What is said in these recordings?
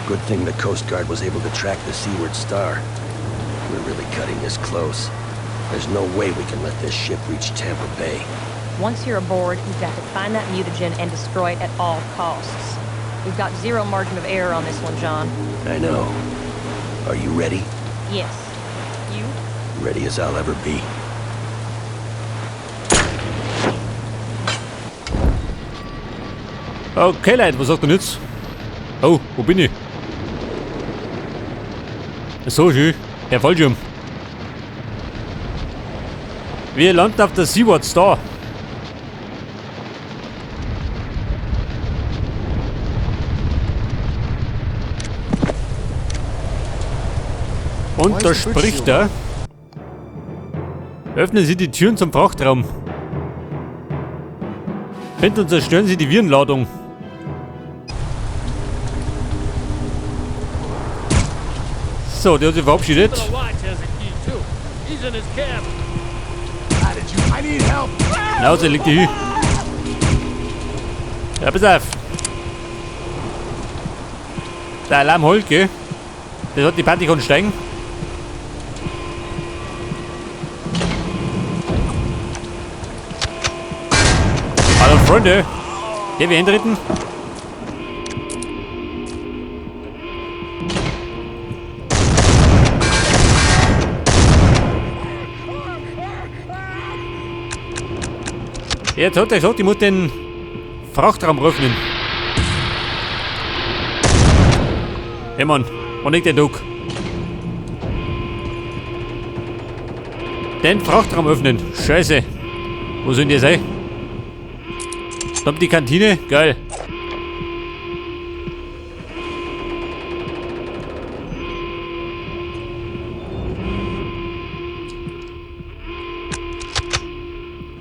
Good thing the Coast Guard was able to track the Seaward Star. We're really cutting this close. There's no way we can let this ship reach Tampa Bay. Once you're aboard, you've got to find that mutagen and destroy it at all costs. We've got zero margin of error on this one, John. I know. Are you ready? Yes. You? Ready as I'll ever be. Okay, Leute, was sagt denn jetzt? Oh, wo bin ich? So schön. Der Fallschirm. Wir landen auf der Seaward Star. Und da spricht er. Öffnen Sie die Türen zum Frachtraum. Finden und zerstören Sie die Virenladung. So, der hat sich verabschiedet. Na, also liegt die hin. Ja, pass auf. Der Alarm holt, gell? Das hat die Party kann steigen. Hallo Freunde. Der wir eintreten. Jetzt hat er gesagt, ich muss den Frachtraum öffnen. Hey Mann, wo liegt der Duck? Den Frachtraum öffnen. Scheiße. Wo sollen die sein? Da die Kantine? Geil.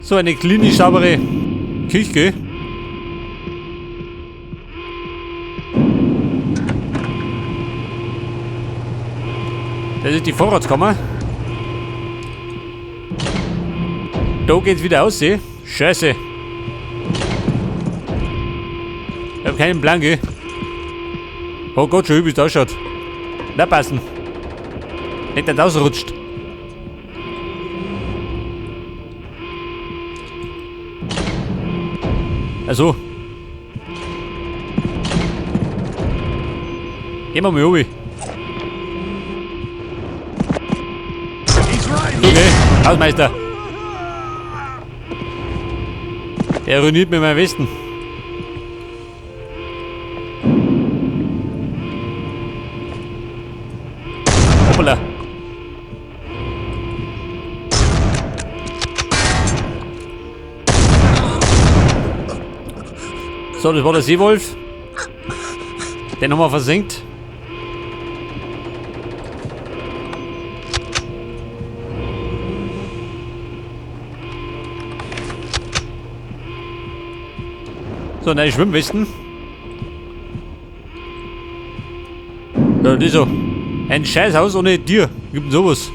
So eine klinisch saubere Küche. Das ist die Vorratskammer. Da geht's wieder aus, eh? Scheiße. Ich hab keinen Plan, gell? Oh Gott, schon wie es ausschaut. Na passen. Nicht, dass es ausrutscht. Also. Gehen wir mal runter. Okay, Hausmeister. Der ruiniert mir meinen Westen. Hoppala. So, das war der Seewolf. Den haben wir versenkt. So, neue Schwimmwesten. Ja, das ist so. Ein Scheißhaus ohne Tier. Gibt denn sowas?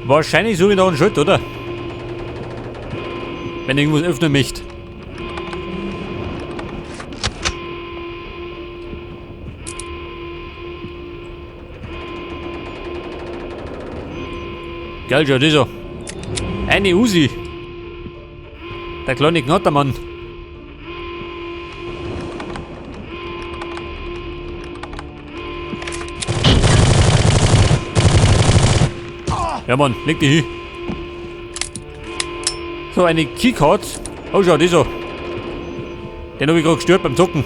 Wahrscheinlich so wie noch ein Schritt, oder? Wenn ich irgendwas öffnen möchte. Geil, schau, das ist so. Eine Usi. Der kleine Gnattermann. Ja Mann, leg dich hin. So, eine Keycard. Oh, schau, das so. Den hab ich gerade gestört beim Zocken.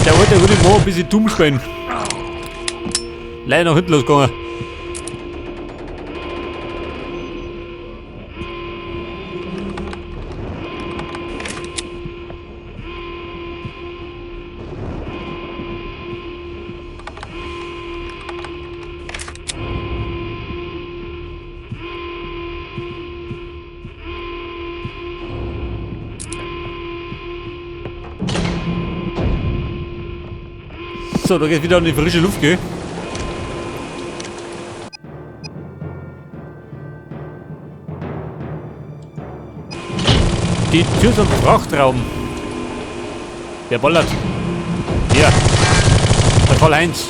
Der wollte würde mal ein bisschen dumm spielen. Leider nach hinten losgegangen. So, da geht's wieder an die frische Luft, gell? Die Tür zum Frachtraum. Wer ballert? Hier. Der Karl-Heinz.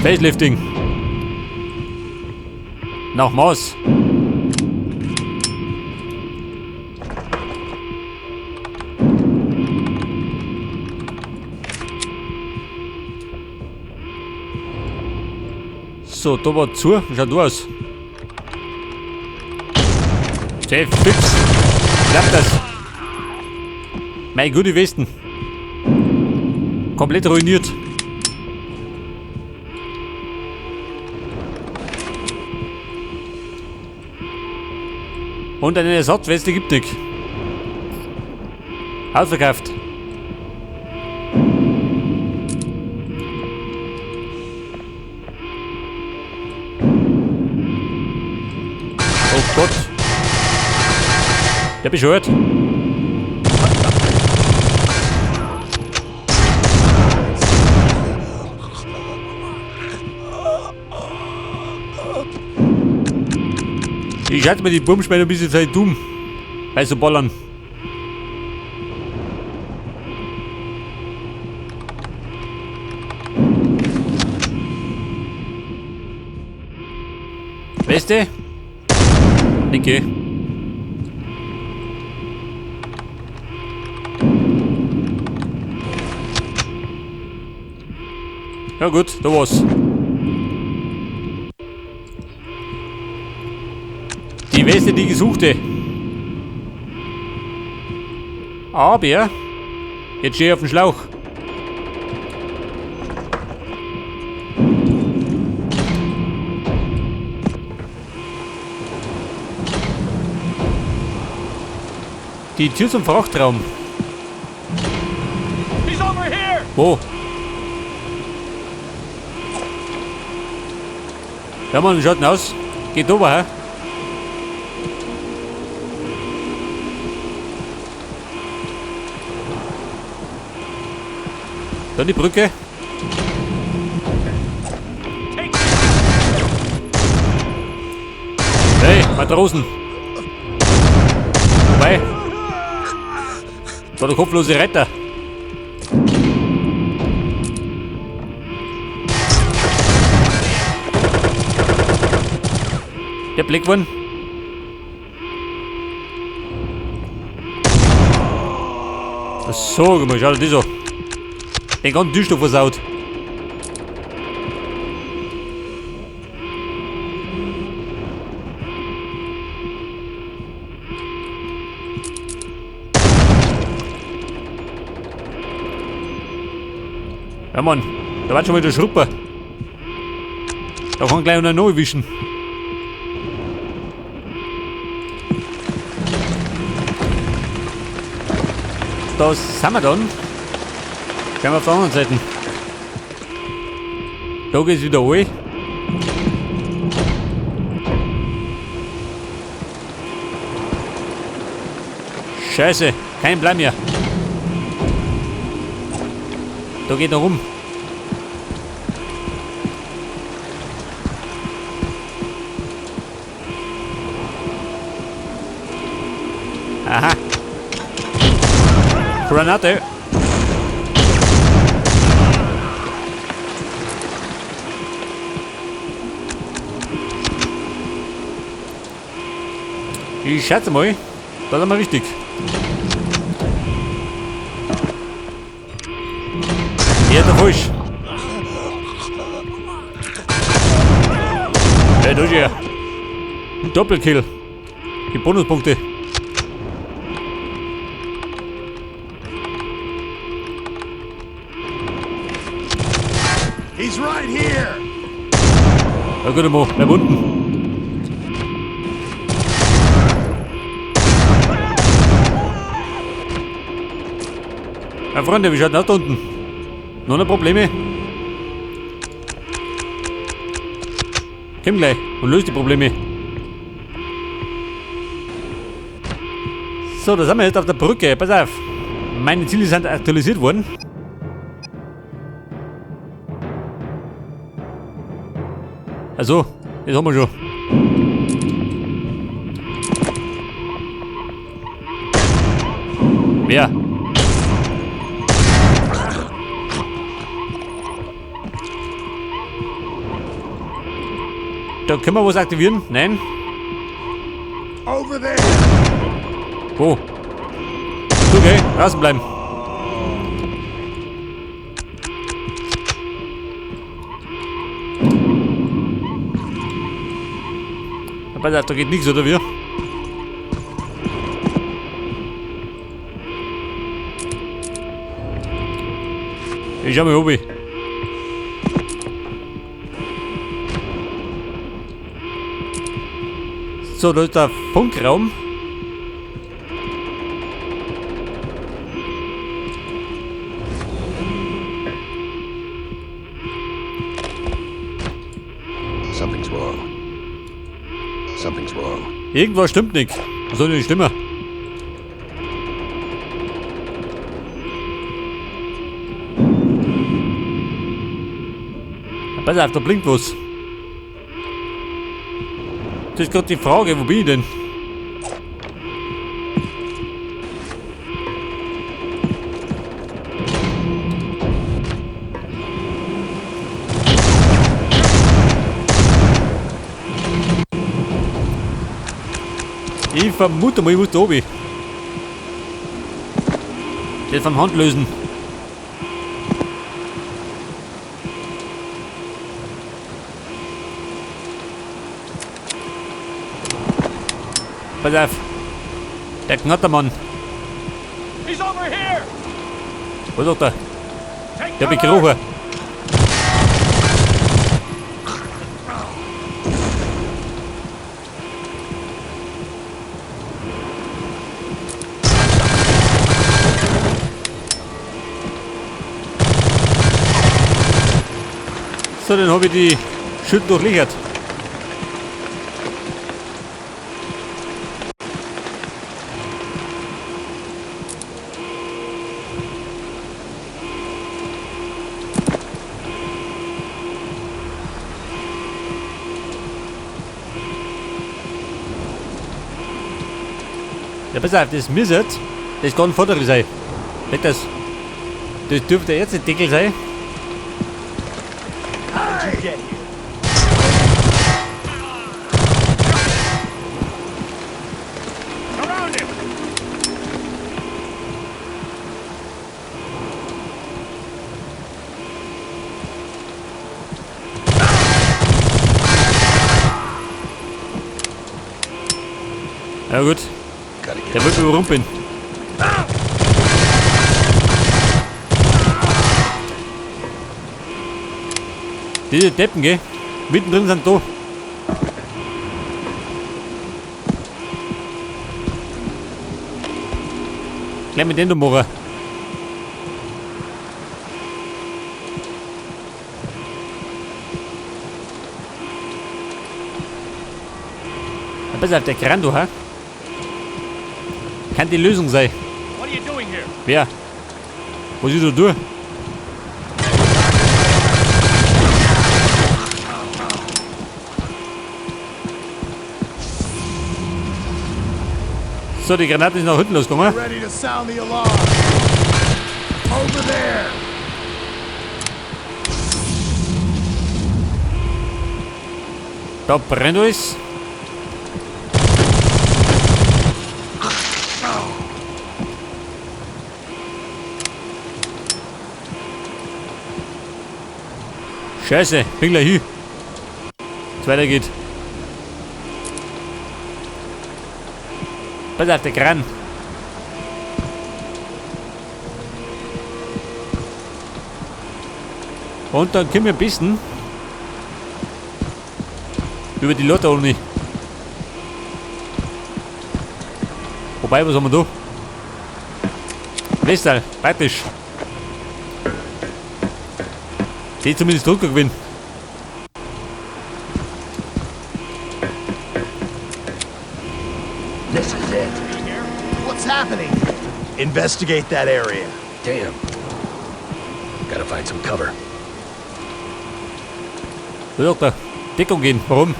Facelifting. Nach Maß. So, da war zu. Wie schaut du aus? Chef, fix. Klappt das? Mein gute Westen. Komplett ruiniert. Und eine Ersatzweste gibt nichts. Ausverkauft. Oh Gott. Der bescheuert. Ich schätze mal, die Bumschweine ein bisschen Zeit dumm. Bei so Ballern. Weißt du? Danke. Ja gut, da war's. Die Weste, die gesuchte. Aber jetzt stehe ich auf dem Schlauch. Die Tür zum Frachtraum. He's over here. Wo? Ja Mann, wie schaut denn aus? Geht rüber, hä? Da die Brücke. Hey, Matrosen. Wobei. Da der kopflose Retter. Der Blick geworden. So, guck mal, schau dir das an. Den ganzen Tisch da versaut. Ja Mann, da war schon wieder Schrupper. Da kann gleich einer neu wischen. Da sind wir dann. Schauen wir auf der anderen Seite. Da geht's wieder rein. Scheiße, kein Plan mehr. Da geht er rum. Aha. Granate. Ich schätze mal, das ist mal richtig. Hier der falsch. Hey, da ist er. Doppelkill. Die Bonuspunkte. He's right here. Ja gut, Mo, bleib unten. Ja, Freunde, wie schaut denn das da unten? Noch nicht Probleme? Komm gleich und löst die Probleme. So, da sind wir jetzt auf der Brücke. Pass auf. Meine Ziele sind aktualisiert worden. Also, das haben wir schon. Wer? Da können wir was aktivieren? Nein. Over there. Wo? Okay, draußen bleiben. Pass auf, da geht nichts, oder wie? Ich schau mal oben. So, da ist der Funkraum. Something's wrong. Something's wrong. Irgendwas stimmt nicht. Was soll denn nicht stimmen? Pass auf, da blinkt was. Das ist gerade die Frage, wo bin ich denn? Ich vermute mal, ich muss da oben. Das vom Hand lösen. Pass auf. Der Knattermann. He's over here. Wo ist der? Take Der hab ich cover. gerochen. So, dann hab ich die Schütten durchlöchert. Ja, pass auf, das Missert, das kann Vorteil sein. Nicht das. Das dürfte jetzt nicht Deckel sein. Ja gut, der wird überrumpeln. Diese Deppen, gell? Mittendrin sind da. Gleich mit dem du machen. Ja, pass auf, der Kran, du, ha? Kann die Lösung sein. What are you doing here? Wer? Was ist da durch? So, die Granate ist nach hinten losgegangen. Ready to sound the alarm. Over there. Da brennt alles. Scheiße, bin gleich hin. Wenn's weitergeht. Pass auf, der Kran. Und dann können wir ein bisschen über die Lotte ohne. Wobei, was haben wir da? Westal, praktisch. Die zumindest Drucker gewinnen. This is it. What's happening? Investigate that area. Damn. Gotta find some cover. Will doch da Deckung gehen. Warum?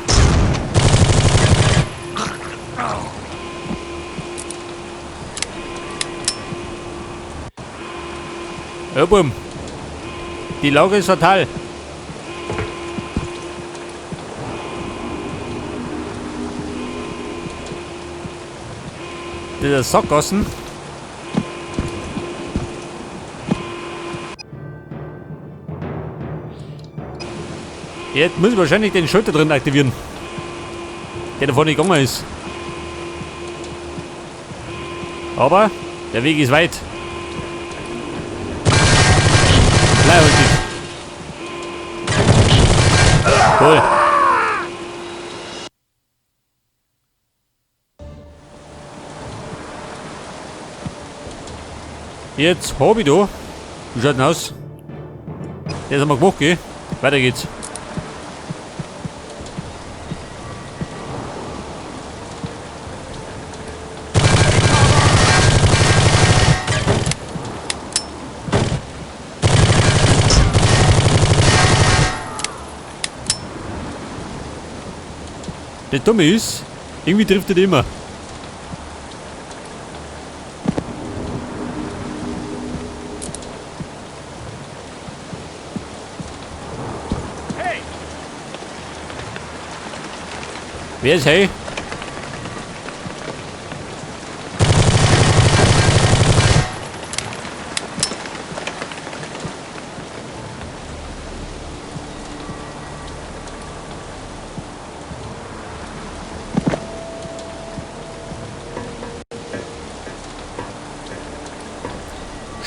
Ja, Bumm. Die Lage ist fatal. Das ist Sackgassen. Jetzt muss ich wahrscheinlich den Schalter drin aktivieren. Der da vorne gegangen ist. Aber der Weg ist weit. Bleib dich. Cool. Jetzt hab ich da. Wie schaut denn aus? Das haben wir gemacht, gell? Weiter geht's. Das Dumme ist, irgendwie trifft er immer. Hey! Wer ist hey?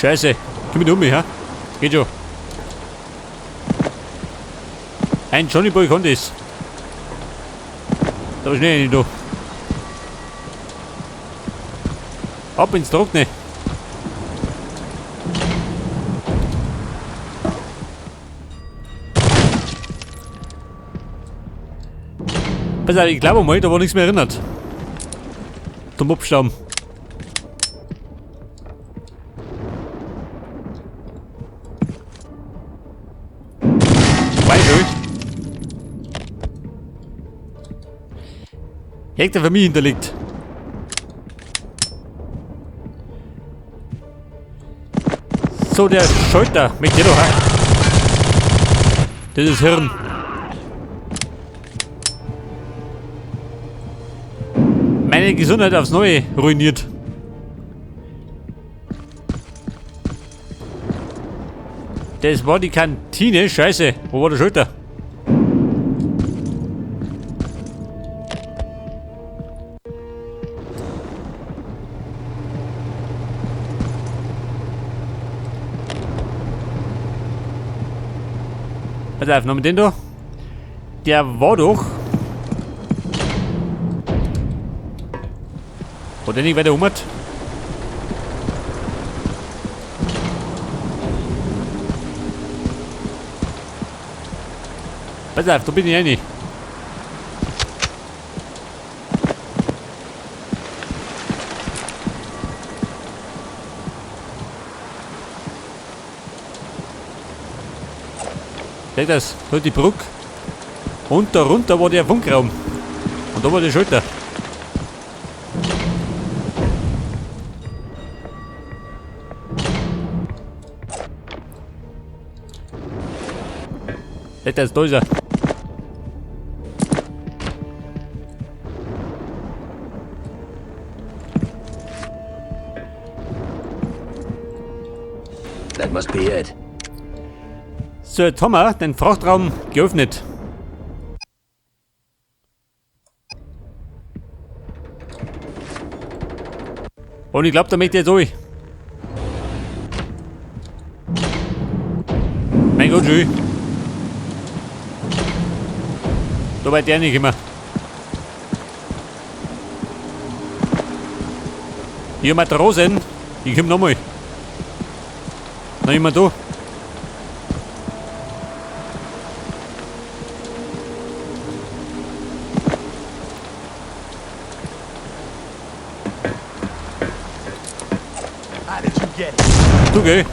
Scheiße, komm mit um mich, ha? Geht schon. Ein Johnny Boy kann das. Da war schnell nicht da. Ab ins Trockene. Pass auf, ich glaube mal, da war nichts mehr erinnert. Zum Abstauben. Hängt der für mich hinterlegt. So, der Schalter mit dir doch. Das ist Hirn. Meine Gesundheit aufs Neue ruiniert. Das war die Kantine. Scheiße. Wo war der Schalter? Pass auf, noch mit den da. Der war doch. Hat der nicht weiter um? Pass auf, da bin ich rein. Seht das? Da die Brücke. Und da runter war der Funkraum. Und da war die Schalter. Seht das? Da ist er. That must be it. So, jetzt haben wir den Frachtraum geöffnet. Und ich glaub, da möchte ich jetzt durch. Mein Gott, schön. Da war der nicht immer. Hier Matrosen. Ich komm nochmal. Noch jemand da. Get it. Du geh.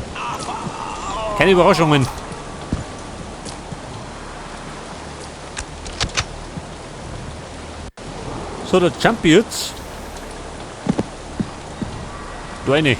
Keine Überraschungen. So, der Jumpy jetzt. Da rein.